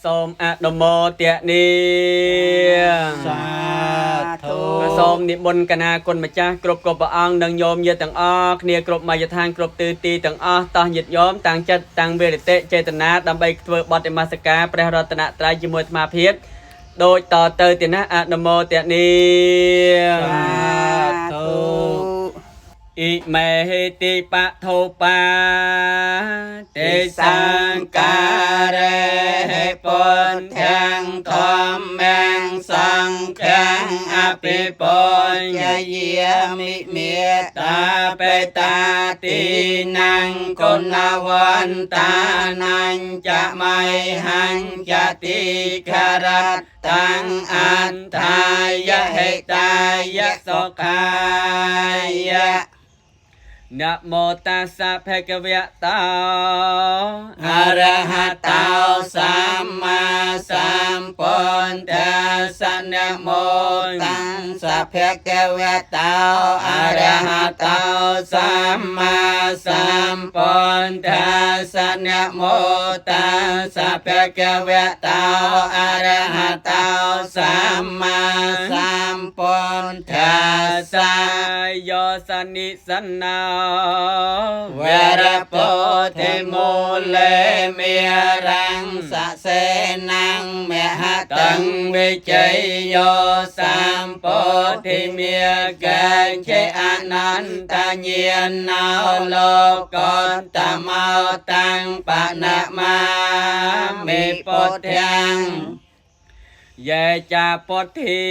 សូមអនុមោទនា សាធុ ក៏សូមនិមន្តកណាគុណម្ចាស់គ្រប់គ្រប់ព្រះអង្គនិងញោមញាតិទាំងអស់គ្នាគ្រប់មជ្ឈដ្ឋានគ្រប់ទិសទីទាំងអស់តោះញាតិញោមតាំងចិត្តតាំងវិរតិចេតនាដើម្បីធ្វើបទនមស្ការព្រះរតនត្រ័យជាមួយអាត្មាភាពដូចតទៅទៀតណាអនុមោទនា សាធុ อิเมหิติปะโทปาเตสังการะปุนทังธรรมังสังฆังอภิปุญ ย ญ เยมิเมต ตาเปตาตีนังกุณวันตานันจะไมหันจะติคารัตตังอันทายะเหตายะสุขายะ นะโมตัสสะภะคะวะโต อะระหะโตสัมมาสัมพุทธัสสะนะโมตัสสะภะคะวะโตอะระหะโตสัมมาสัมพุทธัสสะนะโมตัสสะภะคะวะโตอะระหะโตสัมมาสัมพุทธัสสะ โยสนิสนา เวรโพธิมูเลเมรังสะเสนังเมหะตัง ตังวิจัยโยสัมโพธิเมียกันเชอนันตาเนียนนาวโลกตตะเมาตังปะนะมามิปุถทัง เยจาปุถิ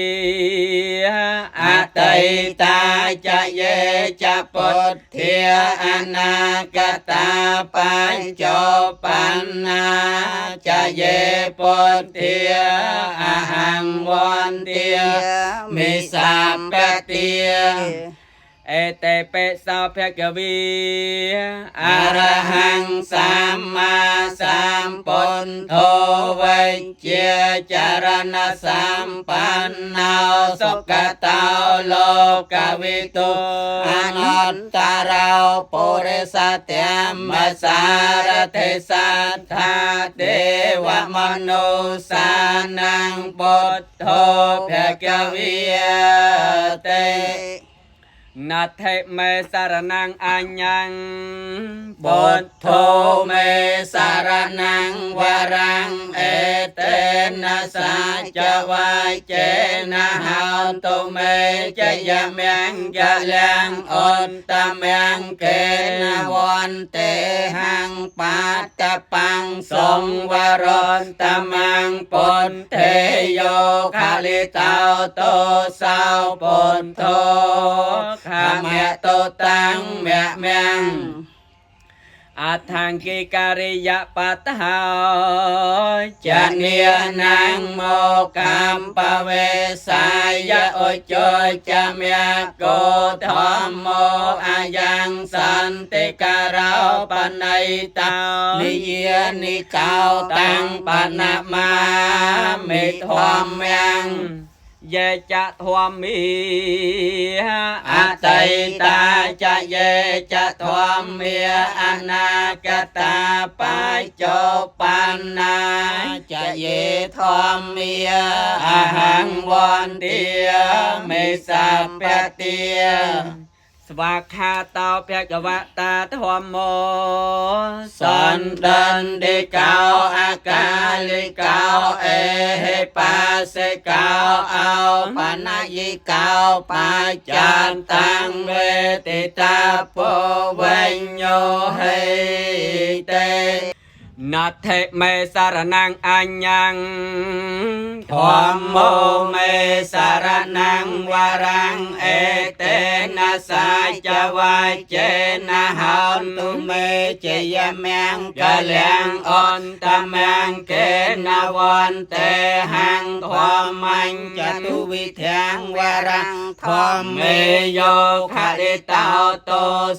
อ อ เต เตย ตาจะเยจะปุถเทียอนาคตาปัญจปันนาจะเยปุถเทียอหังวันเตียมิสัมปเตีย เอเตเปสาภะกวี อระหังสัมมาสัมพุทโธเวเจจารณสัมปันโนสุขตาโลกวิตุอนัตตราวปุริสเตมสารเทสัทธาเทวมนุสานังพุทโธภะคะวิเต นัทเทเมสารนังอัญญัง บุตโธเมสารนังวรังเอเตนะสัจวายเจนะหันตุเมจยะเมงยะลังอันตะเมงเกนะวันเตหังปัตตะปังสงวรนตะมังปุนเทโยคาลิตาโตสาวปุนโทขามะโตตังเมะเมง อัฏฐังกิการิยะปัตหา จะเนียนังโมกัมปเวสายะโอโจจะเมโกธรรมโมอายังสันติการาปนัยตานิเยนิกาวตังปนะมามิธรรมยัง เยจะทวมี อเตตาจะเยจะทวมเมียอนาคตาปัจจปันนาจะเยทวมเมียอหังวันเตียมิสัพพเตีย สวากขาเตาภะคะวะตาธรรมโม สันดันดิกาวอากาลิกาวเอหิปัสสิกาวเอาปนยิกาวปัจจันตังเวติตาโพเวญโยเหเต นัทเทเมสารนังอัญญัง ธรรมโมเมสารนังวรังเอเตนะสัจวายเจนะหันตุเมเจยแมงกะเลียงอันตะแมงเกนะวันเตหังธรรมัญจตุวิเทงวรังธรรมเมโยคาริตาโต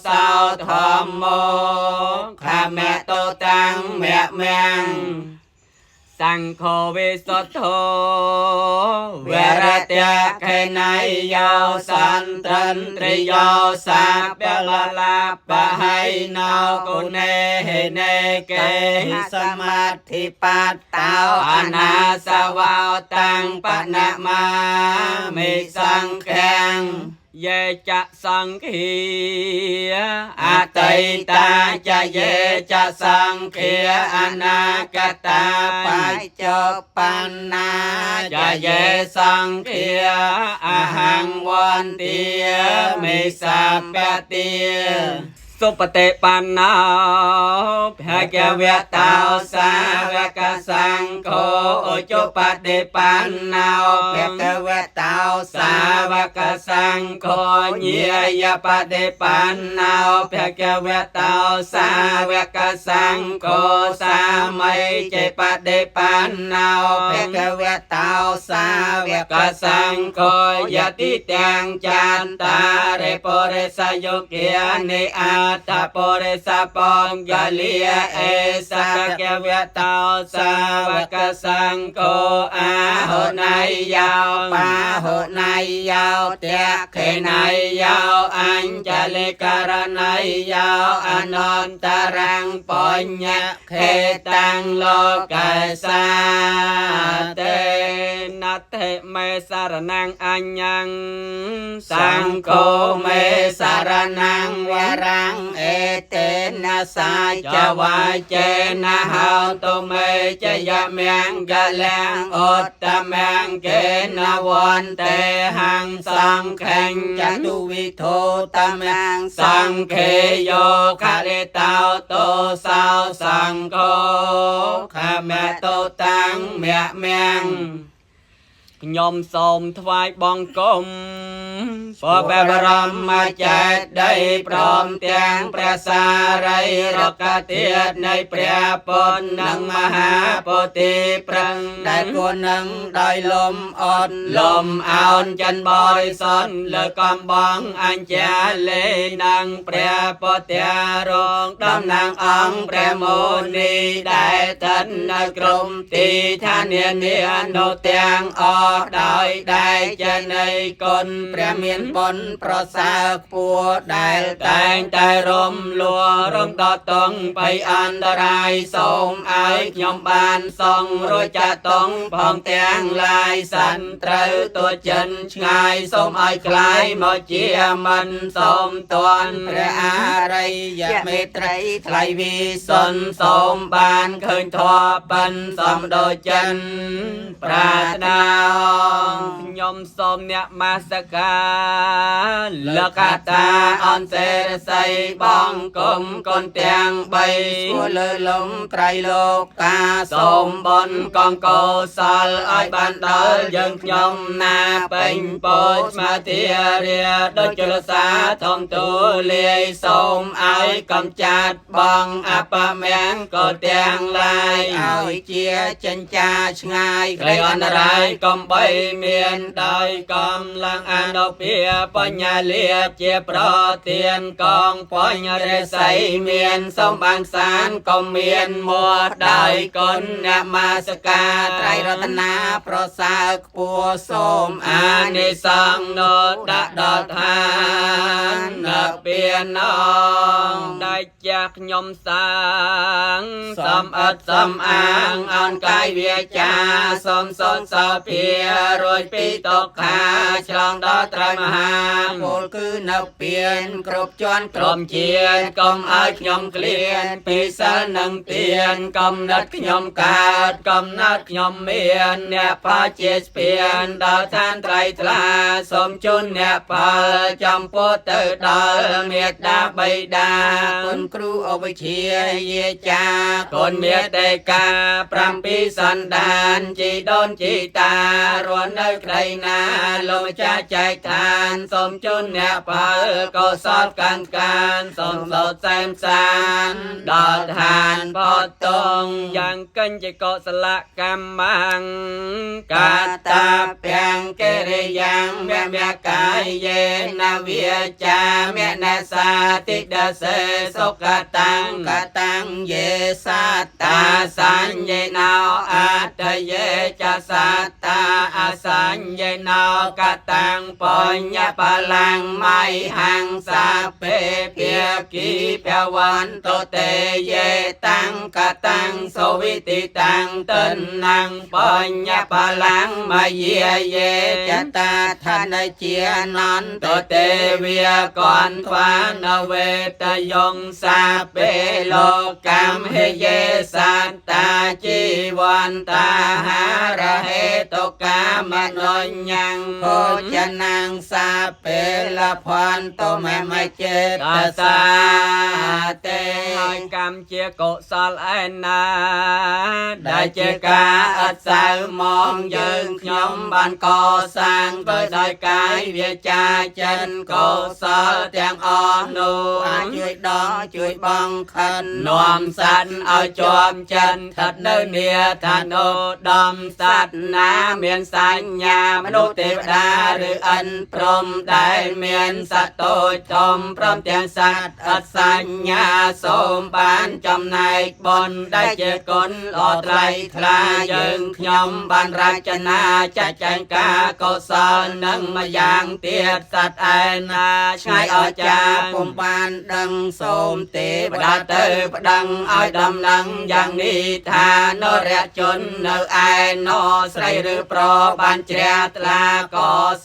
สาวธรรมโมขามะโตตังแมะแมง ส សង្ឃោវិសុទ្ធោវរតៈខេណៃយោសន្ត្រន្ទ្រិយោសាពលលាបហៃណោគុណេហេនេកេ សមាធិបតោ អនាសវោតាំងបណមាមិសង្ឃាំយេចសង្ឃាអតីតាចយេចសង្ឃាអនាគតា ប ប ច្ចុប្បន្នា ចយេសង្ឃាអហង្វន្ទាមេសាពតិសុបតិបណ្ណោភគវតោសាវកសង្ឃោឧជបតិបណ្ណោ ភគវតោ សាវកសង្ឃោញាយបតិបណ្ណោភគវតោសាវកសង្ឃោសាមីចេបតិបណ្ណោ ភគវតោសាវ កសង្ឃោយតិទាំងចន្តារិពុរិសយុគានិអត្តពុរិសបងកលាអេសកវតោសាវកសង្ឃោអាហុណៃយោ បាហុណៃយោតេ ខេណៃយោអញ្ចលិករណៃយោអនន្តរាំងបញ្ញខេតាំងលោកសាតេណដ្ឋិមេសារណងអញ្ញងសង្ឃោមេសារណង វរាំងអេតេនសា ចវាចេនហោតុមេចយមង្គលំឧត្តមង្គេនវន្ទេហੰសង្ឃេ ចតុវិធោតមង្គ សង្ឃេយោខរិតោតោសោសង្ឃោខមតុតាំងមៈមង្គខ្ញុំសូមថ្វាយបង្គំព្រះបរមចេតិយព្រមទាំងព្រះសារីរកធាតុនៃព្រះពុទ្ធនិងមហាពោធិប្រឹង ដែលគួរនឹងដោយលំអត់ លំអោនចិនបរិសុទ្ធលើកំបងអញ្ចាលេនិងព្រះពុទ្ធរងតំណាងអង្គព្រះមុនីដែលស្ថិតនៅក្រុមទីឋាននានានោះទាំងអស់ដោយដែកចេនៃគុណ ព្រះមានបុណ្យប្រសើរខ្ពស់ដែល តែងតែរំលួរំដល់តងបៃអន្តរាយសូមឲ្យខ្ញុំបានសងរួចចាតងផងទាំងឡាយសិនត្រូវទចិនឆ្ងាយសូមឲ្យคลายមកជាមិនសូមតន់ ព្រះអរិយមេត្រី ថ្លៃវិសុនសូមបានឃើញធម៌ប៉ិនសំដូចចិនប្រាថ្នាខ្ញុំសូមអ្នកមាសការលកតាអនសេរស័យបងគុំកូនទាំងបី ស្គាល់លើលំត្រៃលោកកា សូមបុណ្យកងកោសលឲ្យបានដល់យើងខ្ញុំណាពេញពោជស្មាធិរាដូចជលសាធំទូលាយសូមឲ្យកំចាត់បងអបមង្គលទាំងឡាយ ឲ្យជាចិញ្ចាឆ្ងាយ ក្រីអន្តរាយកុំបីមានដោយកម្លាំងអនុភាបញ្ញាលាជាប្រទានកងបញ្ញរិស័យមានសូមបានសានកុំមានមួដោយគុណអ្នកមាសការ ត្រៃរតនាប្រសើរខ្ពស់សូម អានិសង្ឃនោដាក់ដល់ឋានពៀនងដែលចាស់ខ្ញុំសាងសំអិតសំអាងអនកាយវាចាសូមសូនសោភារួចពីទុក្ខាឆ្លងដល់ត្រៃមហា ពលគឺនៅពៀនគ្រប់ជាន់ ក្រុមជាតិកុំឲ្យខ្ញុំឃ្លានពីសិលនិងទានកំណត់ខ្ញុំកើតកំណត់ខ្ញុំមានអ្នកផលជាស្ពានដល់ឋានត្រៃថ្លាសូមជូនអ្នកផលចំពោះទៅដល់មេត្តាបិតា គុណគ្រូអវិជ្ជាយាចា គុណមេតេកា7សន្តានជីដូនជីតារស់នៅក្តីណាលោកម្ចាស់ចែកឋានសូមជូនអ្នកផលកុសលកាន់កានសូមសូត្រសែមសានដល់ឋានផុតតងយ៉ាងកញ្ចកុសលកម្មងកាតាពាំងកិរិយ៉ាងមមកាយយេនវាចាមនសាតិដសេសុខតាំង កតាំងយេសា តាសញ្ញេណោអ តយេចសត្តាអសញ្ញណោកតាំងបញ្ញបលាំងមៃហង្សាពេភាគីភវន្តតេយេតាំងកតាំងសុវិតិតាំងតិនੰបញ្ញបលាំងមយាយេ ចតាធនជានន្ត តទេវាកនថ្វានវេតយងសាពេលោកកម្មហេយេសត្តាជីវន្តាហារហេតុកាមនុញ្ញੰ ភោចនាងសាពេលភន្តមមចេត សា សាទេ ហើយកម្មជាកុសលឯណាដែលជាការអត់សៅមងយើងខ្ញុំបានកសាងទៅដោយកាយវាចាចិនកុសលទាំងអស់នោះ អាចជួយដងជួយបងខិន នាំសត្វឲ្យជាប់ចិនស្ថិតនៅនីឋានុដំសត្វណាមានសញ្ញាមនុស្សទេវតាឬអិនព្រំដែលមានសត្វតូចធំព្រមទាំងសត្វអត់សញ្ញាសូមបានចំណែកបុណ្យដែលជាគុណល្អថ្លៃថ្លាយើងខ្ញុំបានរចនាចាត់ចែងការកុសលនឹងម្យ៉ាងទៀតសត្វឯណាឆ្ងាយអស្ចារ្យ ពុំបានដឹងសូមទេវ ប តា ដាទៅប្តឹងឲ្យដំណឹងយ៉ាងនេះថានរជននៅឯណស្រីឬប្របានជ្រះថ្លាក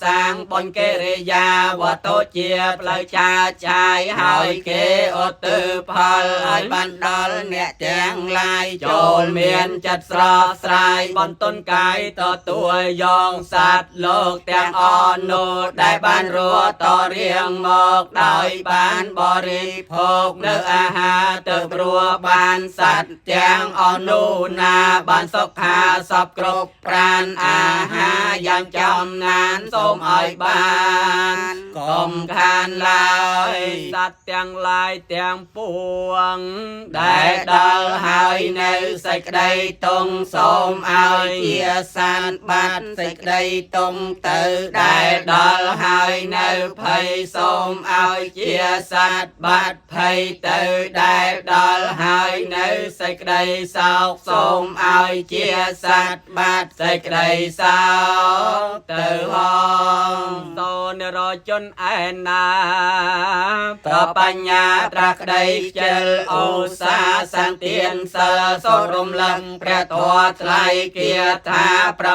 សាងបុណ្យកិរិយាវត្ថុជាផ្លូវឆាឆាយហើយគេឧទ្ទិសផល ឲ្យបានដល់អ្នកទាំងឡាយ ចូលមានចិត្តស្រស់ស្រាយបន្ទន់កាយទទួលយកសត្វលោកទាំងអស់នោះដែលបានរស់តរៀងមកដោយបានបរិភោគនៅអាហារទៅព្រោះបានសត្វទាំងអស់នោះណាបានសុខាសពគ្រប់ប្រានអាហារយ៉ាងចំណានសូមឲ្យបានកុំខានឡើយសត្វទាំងឡាយទាំងពួងដែលដល់ហើយនៅសេចក្តីតុងសូមឲ្យ ជាសានបាត់សេចក្តីតុងទៅ ដែលដល់ហើយនៅភ័យសូមឲ្យជាសត្វបាត់ភ័យទៅដែលដល់ហើយនៅសេចក្តីសោកសូមឲ្យជាសត្វបាត់សេចក្តីសោកទៅហងតនរជនឯណាប្របញ្ញាត្រាស់ក្តីខ្ជិលអូសាសន្ទានសិលសូត្ររំលឹងព្រះធម៌ថ្លៃគាថា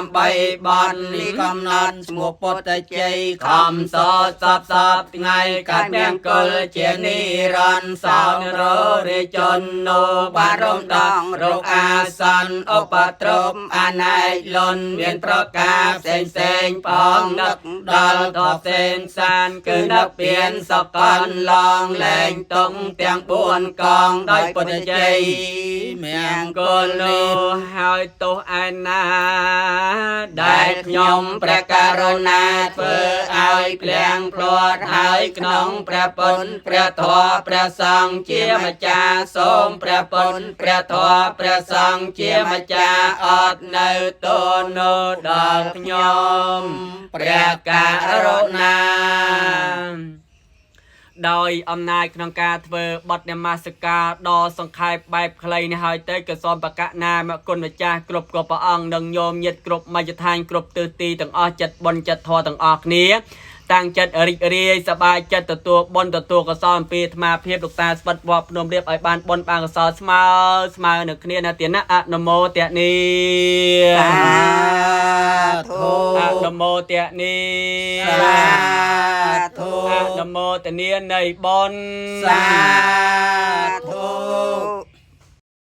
8បន នេះកំណត់ឈ្មោះពុទ្ធជ័យ ខំសតសពសពថ្ងៃកាត់មង្គលជានិរន្តរ៍សោនររិជននោះបានរំដងរោគអាសន្នឧបទ្រពអនេកលន់មានប្រការផ្សេងផ្សេងផងនឹកដល់ធម៌ផ្សេងសានគឺនឹកពៀនសកលឡងលែងតុងទាំង4កងដោយពុទ្ធជ័យ មង្គ គលនោះហើយទោសឯណាដែលខ្ញុំព្រះករុណាធ្វើឲ្យភ្លៀងភ្លាត់ហើយក្នុងព្រះពុទ្ធព្រះធម៌ព្រះសង្ឃជាម្ចាស់សូមព្រះពុទ្ធព្រះធម៌ព្រះសង្ឃជាម្ចាស់អត់នៅទោសនោះដល់ខ្ញុំព្រះករុណាដោយអំណាចក្នុងការធ្វើបទនមស្ការដ៏សង្ខេបបែបខ្លីនេះហើយទៅក៏សូមប្រកាសណាមគុណម្ចាស់គ្រប់គ្រប់ព្រះអង្គនិងញោមញាតិគ្រប់មជ្ឈដ្ឋានគ្រប់ទិសទីទាំងអស់ចិត្តបុណ្យចិត្តធម៌ទាំងអស់គ្នាតាំងចិត្តរីករាយសប្បាយចិត្តទទួលបុណ្យទទួលកុសលអំពីអាត្មាភាពលោកតាស្វិតវត្តភ្នំរៀបឲ្យបានបុណ្យបានកុសលស្មើស្មើនឹងគ្នាណាទានអនុមោទនី សាធុ អនុមោទនី សាធុ អនុមោទនានៃបុណ្យ សាធុ។